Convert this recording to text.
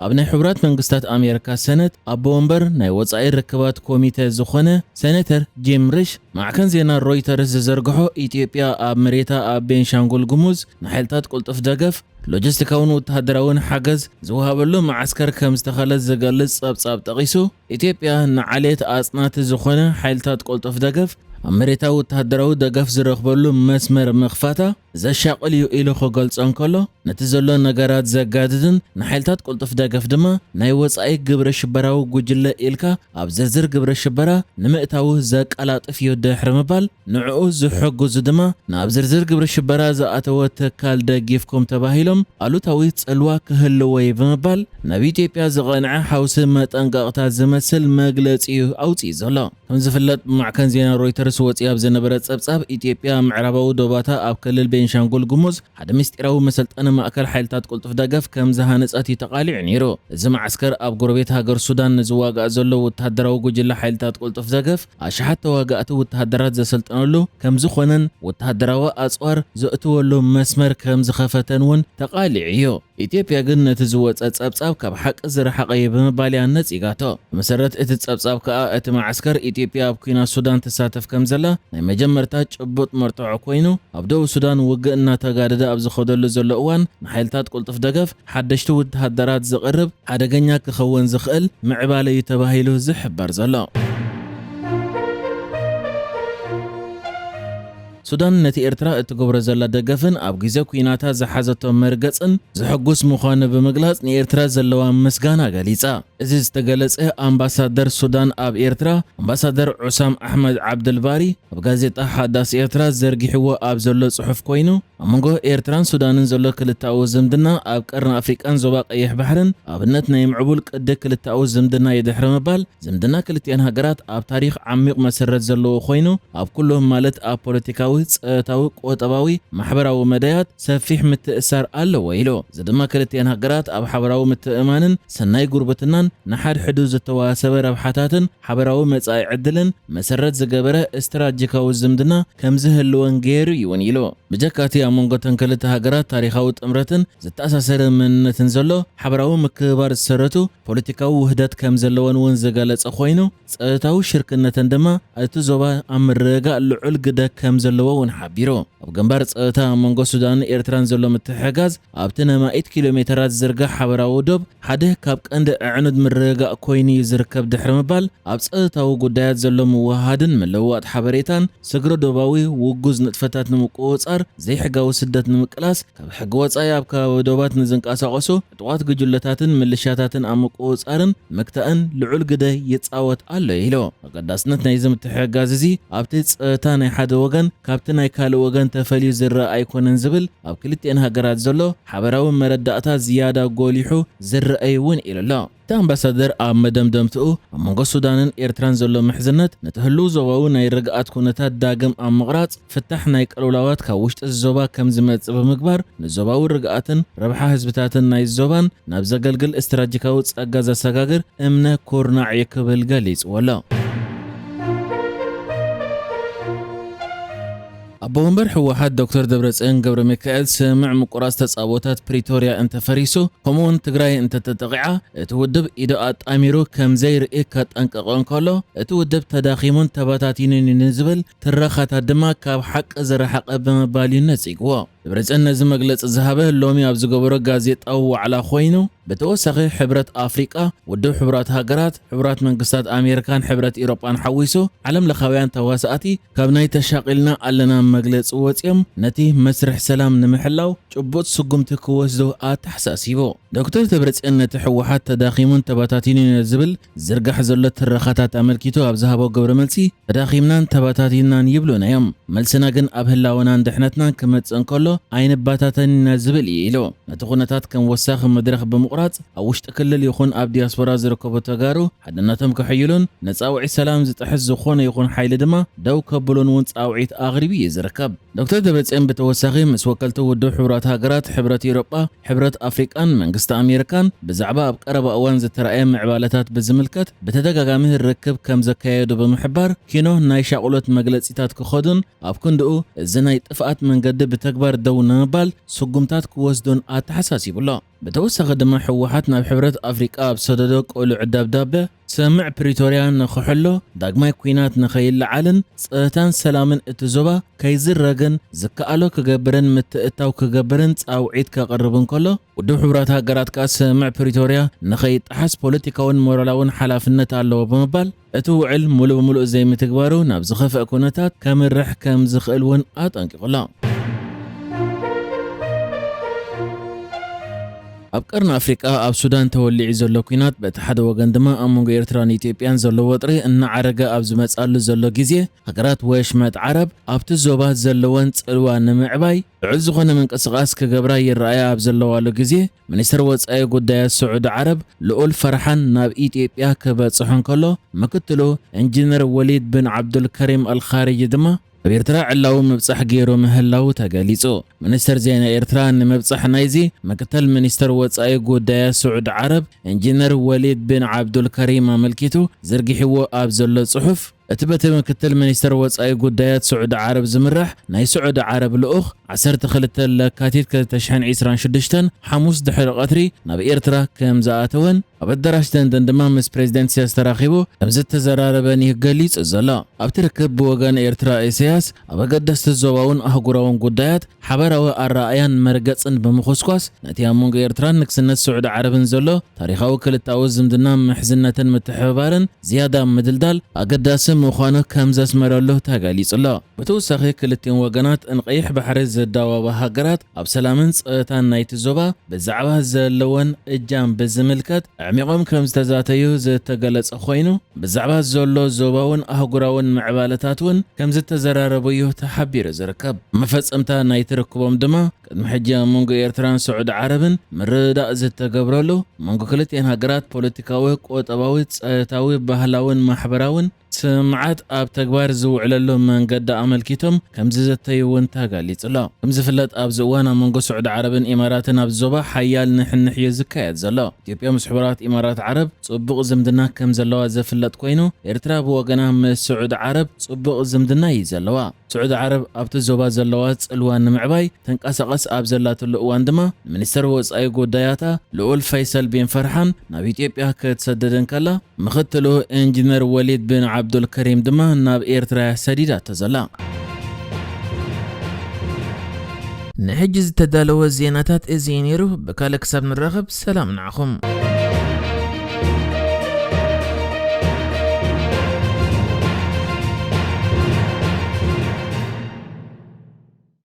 ኣብ ናይ ሕቡራት መንግስታት ኣሜሪካ ሰነት ኣቦ ወንበር ናይ ወጻኢ ርክባት ኮሚተ ዝኾነ ሴኔተር ጂም ሪሽ ማዕከን ዜና ሮይተርስ ዝዘርግሖ፣ ኢትዮጵያ ኣብ መሬታ ኣብ ቤንሻንጉል ጉሙዝ ንሓይልታት ቅልጡፍ ደገፍ ሎጂስቲካውን ወተሃደራውን ሓገዝ ዝወሃበሉ መዓስከር ከም ዝተኸለት ዝገልጽ ጸብጻብ ጠቒሱ፣ ኢትዮጵያ ንዓሌት ኣጽናቲ ዝኾነ ሓይልታት ቅልጡፍ ደገፍ ኣብ መሬታዊ ወተሃደራዊ ደገፍ ዝረኽበሉ መስመር ምኽፋታ ዘሻቕል እዩ ኢሉ ክገልጾ እንከሎ፣ ነቲ ዘሎ ነገራት ዘጋድድን ንሓይልታት ቅልጡፍ ደገፍ ድማ ናይ ወጻኢ ግብረ ሽበራዊ ጉጅለ ኢልካ ኣብ ዝርዝር ግብረ ሽበራ ንምእታዉ ዘቀላጥፍ እዩ ድሕሪ ምባል፣ ንዕኡ ዝሕግዙ ድማ ናብ ዝርዝር ግብረ ሽበራ ዝኣተወ ትካል ደጊፍኩም ተባሂሎም ኣሉታዊ ጽልዋ ክህልዎ እዩ ብምባል፣ ናብ ኢትዮጵያ ዝቐንዐ ሓውሲ መጠንቀቕታ ዝመስል መግለጺ እዩ ኣውጺኡ ዘሎ። ከም ዝፍለጥ፣ ብማዕከን ዜና ሮይተርስ ወጺኡ ኣብ ዝነበረ ጸብጻብ፣ ኢትዮጵያ ምዕራባዊ ዶባታ ኣብ ክልል ቤንሻንጉል ጉሙዝ ሓደ ምስጢራዊ መሰልጠኒ ማእከል ሓይልታት ቅልጡፍ ደገፍ ከም ዝሃነጸት እዩ ተቓሊዑ ነይሩ። እዚ መዓስከር ኣብ ጎረቤት ሃገር ሱዳን ንዝዋጋእ ዘሎ ወተሃደራዊ ጉጅለ ሓይልታት ቅልጡፍ ደገፍ ኣሽሓት ተዋጋእቲ ወተሃደራት ዘሰልጠነሉ ከም ዝኾነን ወተሃደራዊ ኣጽዋር ዘእትወሉ መስመር ከም ዝኸፈተን እውን ተቓሊዑ እዩ። ኢትዮጵያ ግን ነቲ ዝወጸ ጸብጻብ ካብ ሓቂ ዝረሓቐ እዩ ብምባል እያ ነጺጋቶ። ብመሰረት እቲ ጸብጻብ ከኣ፣ እቲ መዓስከር ኢትዮጵያ ኣብ ኲናት ሱዳን ትሳተፍ ከም ዘላ ናይ መጀመርታ ጭቡጥ መርትዖ ኮይኑ፣ ኣብ ደቡብ ሱዳን ውግእ እናተጋደደ ኣብ ዝኸደሉ ዘሎ እዋን፣ ንሓይልታት ቅልጡፍ ደገፍ ሓደሽቲ ወተሃደራት ዝቕርብ ሓደገኛ ክኸውን ዝኽእል ምዕባለ እዩ ተባሂሉ ዝሕበር ዘሎ። ሱዳን ነቲ ኤርትራ እትገብሮ ዘላ ደገፍን ኣብ ግዜ ኲናታ ዝሓዘቶ መርገጽን ዘሐጉስ ምዃኑ ብምግላጽ፣ ንኤርትራ ዘለዋ ምስጋና ገሊጻ። እዚ ዝተገለጸ፣ ኣምባሳደር ሱዳን ኣብ ኤርትራ፣ ኣምባሳደር ዑሳም ኣሕመድ ዓብደልባሪ፣ ኣብ ጋዜጣ ሓዳስ ኤርትራ ዘርጊሕዎ ኣብ ዘሎ ጽሑፍ ኮይኑ፣ ኣብ መንጎ ኤርትራን ሱዳንን ዘሎ ክልተኣዊ ዝምድና፣ ኣብ ቀርኒ ኣፍሪቃን ዞባ ቀይሕ ባሕርን ኣብነት ናይ ምዕቡል ቅዲ ክልተኣዊ ዝምድና እዩ ድሕሪ ምባል፣ ዝምድና ክልቲኣን ሃገራት ኣብ ታሪኽ ዓሚቕ መሰረት ዘለዎ ኮይኑ፣ ኣብ ኩሉ፣ ማለት ኣብ ፖለቲካዊ፣ ጸጥታዊ፣ ቁጠባዊ፣ ማሕበራዊ መዳያት ሰፊሕ ምትእስሳር ኣለዎ ኢሉ። እዚ ድማ ክልቲኣን ሃገራት ኣብ ሓበራዊ ምትእምማንን ሰናይ ጉርብትናን፣ ንሓድሕዱ ዝተዋሰበ ረብሓታትን ሓበራዊ መጻኢ ዕድልን መሰረት ዝገበረ ስትራቴጂካዊ ዝምድና ከም ዝህልወን ገይሩ እዩ እውን ኢሉ። ብጀካ እቲ ኣብ መንጎ እተን ክልተ ሃገራት ታሪኻዊ ጥምረትን ዝተኣሳሰረ መንነትን ዘሎ፣ ሓበራዊ ምክብባር ዝሰረቱ ፖለቲካዊ ውህደት ከም ዘለወን እውን ዝገለጸ ኮይኑ፣ ጸጥታዊ ሽርክነተን ድማ እቲ ዞባ ኣብ ምርግጋእ ልዑል ግደ ከም ዘለዎ እውን ሓቢሩ። ኣብ ግንባር ጸጥታ ኣብ መንጎ ሱዳንን ኤርትራን ዘሎ ምትሕግጋዝ፣ ኣብቲ ነማኢት ኪሎ ሜተራት ዝዝርጋሕ ሓበራዊ ዶብ ሓደ ካብ ቀንዲ ኣዕኑድ ምርግጋእ ኮይኑ እዩ ዝርከብ ድሕሪ ምባል፣ ኣብ ጸጥታዊ ጉዳያት ዘሎ ምውህሃድን ምልውዋጥ ሓበሬታን፣ ስግረ ዶባዊ ውጉዝ ንጥፈታት ንምቁጽጻር፣ ዘይሕጋዊ ስደት ንምቅላስ፣ ካብ ሕጊ ወጻኢ ኣብ ከባቢ ዶባት ንዝንቀሳቐሱ ዕጡቓት ጉጅለታትን ምልሻታትን ኣብ ምቁጽጻርን ምክታእን ልዑል ግደ ይጻወት ኣሎ ኢሉ። ኣገዳስነት ናይዚ ምትሕግጋዝ እዚ ኣብቲ ጸጥታ ናይ ሓደ ወገን ካብቲ ናይ ካልእ ወገን ተፈልዩ ዝረኣ ኣይኮነን ዝብል ኣብ ክልቲኤን ሃገራት ዘሎ ሓበራዊ መረዳእታ ዝያዳ ጎሊሑ ዝረኣይ እውን ኢሉ ኣሎ። እቲ ኣምባሳደር ኣብ መደምደምትኡ፣ ኣብ መንጎ ሱዳንን ኤርትራን ዘሎ ምሕዝነት ነቲ ህሉው ዞባዊ ናይ ርግኣት ኩነታት ዳግም ኣብ ምቕራጽ፣ ፍታሕ ናይ ቅልውላዋት ካብ ውሽጢ ዞባ ከም ዝመጽእ ብምግባር፣ ንዞባዊ ርግኣትን ረብሓ ህዝብታትን ናይ ዞባን ናብ ዘገልግል ስትራቴጂካዊ ጸጋ ዘሰጋግር እምነ ኩርናዕ እዩ ክብል ገሊጽዎ ኣሎ። ኣቦ ወንበር ህወሓት ዶክተር ደብረጽዮን ገብረ ሚካኤል፣ ስምምዕ ምቁራጽ ተጻብኦታት ፕሪቶርያ እንተፈሪሱ፣ ከምኡውን ትግራይ እንተተጠቒዓ፣ እቲ ውድብ ኢዱ ኣጣሚሩ ከም ዘይርኢ ከጠንቅቕ እንከሎ፣ እቲ ውድብ ተዳኺሙን ተበታቲኑን እዩ ንዝብል ትረኻታት ድማ ካብ ሓቂ ዝረሓቐ ብምባል እዩ ነጺግዎ። ደብረጽዮን ነዚ መግለጺ ዝሃበ ሎሚ ኣብ ዝገበሮ ጋዜጣዊ ዋዕላ ኮይኑ፣ ብተወሳኺ ሕብረት ኣፍሪቃ፣ ውድብ ሕቡራት ሃገራት፣ ሕቡራት መንግስታት ኣሜሪካን ሕብረት ኢሮጳን ሓዊሱ ዓለም ለኻውያን ተዋሳእቲ ካብ ናይ ተሻቒልና ኣለና መግለጺ ወጺኦም ነቲ መስርሕ ሰላም ንምሕላው ጭቡጥ ስጉምቲ ክወስዱ ኣተሓሳሲቡ። ዶክተር ደብረጽዮን ነቲ ህወሓት ተዳኺሙን ተበታቲኑን እዩ ዝብል ዝርጋሕ ዘሎ ትረኻታት ኣመልኪቱ ኣብ ዝሃቦ ግብረ መልሲ፣ ተዳኺምናን ተበታቲንናን ይብሉና እዮም። መልስና ግን ኣብ ህላወናን ድሕነትናን ክመጽእ እንከሎ ኣይንበታተን ኢና ዝብል እዩ ኢሉ። ነቲ ኩነታት ከም ወሳኺ መድረኽ ብምቑራጽ፣ ኣብ ውሽጢ ክልል ይኹን ኣብ ዲያስፖራ ዝርከቡ ተጋሩ ሓድነቶም ከሕይሉን ንጻውዒት ሰላም ዝጥሕስ ዝኾነ ይኹን ሓይሊ ድማ ደው ከብሉን እውን ጻውዒት ኣቕሪቡ እዩ ዝርከብ። ዶክተር ደብረጽዮን ብተወሳኺ ምስ ወከልቲ ውድብ ሕቡራት ሃገራት፣ ሕብረት ኤውሮጳ፣ ሕብረት ኣፍሪቃን መንግስቲ ኣሜሪካን ብዛዕባ ኣብ ቀረባ እዋን ዝተራእየ ምዕባለታት ብዝምልከት ብተደጋጋሚ ርክብ ከም ዘካየዱ ብምሕባር፣ ኪኖ ናይ ሻቕሎት መግለጺታት ክኸዱን ኣብ ክንድኡ እዚ ናይ ጥፍኣት መንገዲ ብተግባር ደው ንምባል ስጉምታት ክወስዱን ኣተሓሳሲቡ ኣሎ። ብተወሳኺ ድማ ህወሓት ናብ ሕብረት ኣፍሪቃ ኣብ ሰደዶ ቅሉዕ ደብዳበ፣ ስምምዕ ፕሪቶርያ ንኽሕሎ፣ ዳግማይ ኲናት ንኸይለዓልን ጸጥታን ሰላምን እቲ ዞባ ከይዝረግን ዝከኣሎ ክገብርን ምትእትታው ክገብርን ጻውዒት ከቕርብ እንከሎ፣ ውድብ ሕቡራት ሃገራት ከኣ ስምምዕ ፕሪቶርያ ንኸይጠሓስ ፖለቲካውን ሞራላውን ሓላፍነት ኣለዎ ብምባል፣ እቲ ውዕል ሙሉእ ብምሉእ ዘይምትግባሩ ናብ ዝኸፍአ ኩነታት ከምርሕ ከም ዝኽእል እውን ኣጠንቂቑ ኣሎ። ኣብ ቀርኒ ኣፍሪቃ ኣብ ሱዳን ተወሊዑ ዘሎ ኲናት በቲ ሓደ ወገን ድማ ኣብ መንጎ ኤርትራን ኢትዮጵያን ዘሎ ወጥሪ እናዓረገ ኣብ ዝመጻሉ ዘሎ ግዜ፣ ሃገራት ወሽመጥ ዓረብ ኣብቲ ዞባ ዘለወን ጽልዋ ንምዕባይ ልዑል ዝኾነ ምንቅስቓስ ክገብራ ይረኣያ ኣብ ዘለዋሉ ግዜ፣ ሚኒስትር ወጻኢ ጉዳያት ስዑዲ ዓረብ ልኡል ፈርሓን ናብ ኢትዮጵያ ክበጽሑ እንከሎ፣ ምክትሉ ኢንጂነር ወሊድ ብን ዓብዱልከሪም ኣልኻሪጂ ድማ ኣብ ኤርትራ ዕላዊ ምብጻሕ ገይሩ ምህላዉ ተገሊጹ። ሚኒስተር ዜና ኤርትራ ንምብጻሕ ናይዚ፣ ምክትል ሚኒስተር ወጻኢ ጉዳያት ስዑዲ ዓረብ ኢንጂነር ወሊድ ብን ዓብዱልከሪም ኣመልኪቱ ዘርጊሕዎ ኣብ ዘሎ ጽሑፍ፣ እቲ በቲ ምክትል ሚኒስተር ወጻኢ ጉዳያት ስዑዲ ዓረብ ዝምራሕ ናይ ስዑዲ ዓረብ ልኡኽ፣ ዓሰርተ ክልተ ለካቲት ክልተ ሽሕን ዕስራን ሽዱሽተን ሓሙስ ድሕሪ ቀትሪ ናብ ኤርትራ ከም ዝኣተወን፣ ኣብ ኣዳራሽ ለንደን ድማ ምስ ፕሬዚደንት ኢሳያስ ተራኺቡ ከም ዝተዘራረበን እዩ ገሊጹ ዘሎ። ኣብቲ ርክብ ብወገን ኤርትራ ኢሳያስ ኣብ ኣገደስቲ ዞባውን ኣህጉራውን ጉዳያት ሓበራዊ ኣረኣእያን መርገጽን ብምኹስኳስ፣ ነቲ ኣብ መንጎ ኤርትራን ንግስነት ስዑዲ ዓረብን ዘሎ ታሪኻዊ ክልታዊ ዝምድና ምሕዝነትን ምትሕብባርን ዝያዳ ምድልዳል ኣገዳሲ ምዃኑ ከም ዘስመረሉ ተገሊጹ ኣሎ። ብተወሳኺ ክልቲኦም ወገናት ንቀይሕ ባሕሪ ዝዳወባ ሃገራት ኣብ ሰላምን ጸጥታን ናይቲ ዞባ ብዛዕባ ዘለወን እጃም ብዝምልከት ኣዕሚቖም ከም ዝተዛተዩ ዝተገለጸ ኮይኑ፣ ብዛዕባ ዘሎ ዞባውን ኣህጉራውን ምዕባለታት እውን ከም ዝተዘራረቡ እዩ ተሓቢሩ ዝርከብ። መፈጸምታ ናይቲ ርክቦም ድማ ቅድሚ ሕጂ ኣብ መንጎ ኤርትራን ስዑዲ ዓረብን ምርድዳእ ዝተገብረሉ፣ መንጎ ክልቲአን ሃገራት ፖለቲካዊ፣ ቁጠባዊ፣ ጸጥታዊ፣ ባህላውን ማሕበራውን ስምዓት ኣብ ተግባር ዝውዕለሉ መንገዲ ኣመልኪቶም ከም ዝዘተዩ እውን ተገሊጹ ኣሎ። ከም ዝፍለጥ ኣብዚ እዋን ኣብ መንጎ ስዑዲ ዓረብን ኢማራትን ኣብ ዞባ ሓያል ንሕንሕ እዩ ዝካየድ ዘሎ። ኢትዮጵያ ምስ ሕቡራት ኢማራት ዓረብ ጽቡቕ ዝምድና ከም ዘለዋ ዝፍለጥ ኮይኑ፣ ኤርትራ ብወገና ምስ ስዑዲ ዓረብ ጽቡቕ ዝምድና እዩ ዘለዋ። ስዑዲ ዓረብ ኣብቲ ዞባ ዘለዋ ጽልዋ ንምዕባይ ተንቀሳቐስ ኣብ ዘላትሉ እዋን ድማ፣ ሚኒስተር ወጻኢ ጉዳያታ ልኡል ፈይሰል ቢን ፈርሓን ናብ ኢትዮጵያ ክትሰድድ እንከላ፣ ምኽትሉ ኢንጂነር ወሊድ ቢን ዓብዱል ከሪም ድማ ናብ ኤርትራ እያ ሰዲዳቶ ዘላ። ንሕጂ ዝተዳለወ ዜናታት እዚ እዩ ነይሩ። ብካልእ ክሳብ ንራኸብ፣ ሰላም ንዓኹም።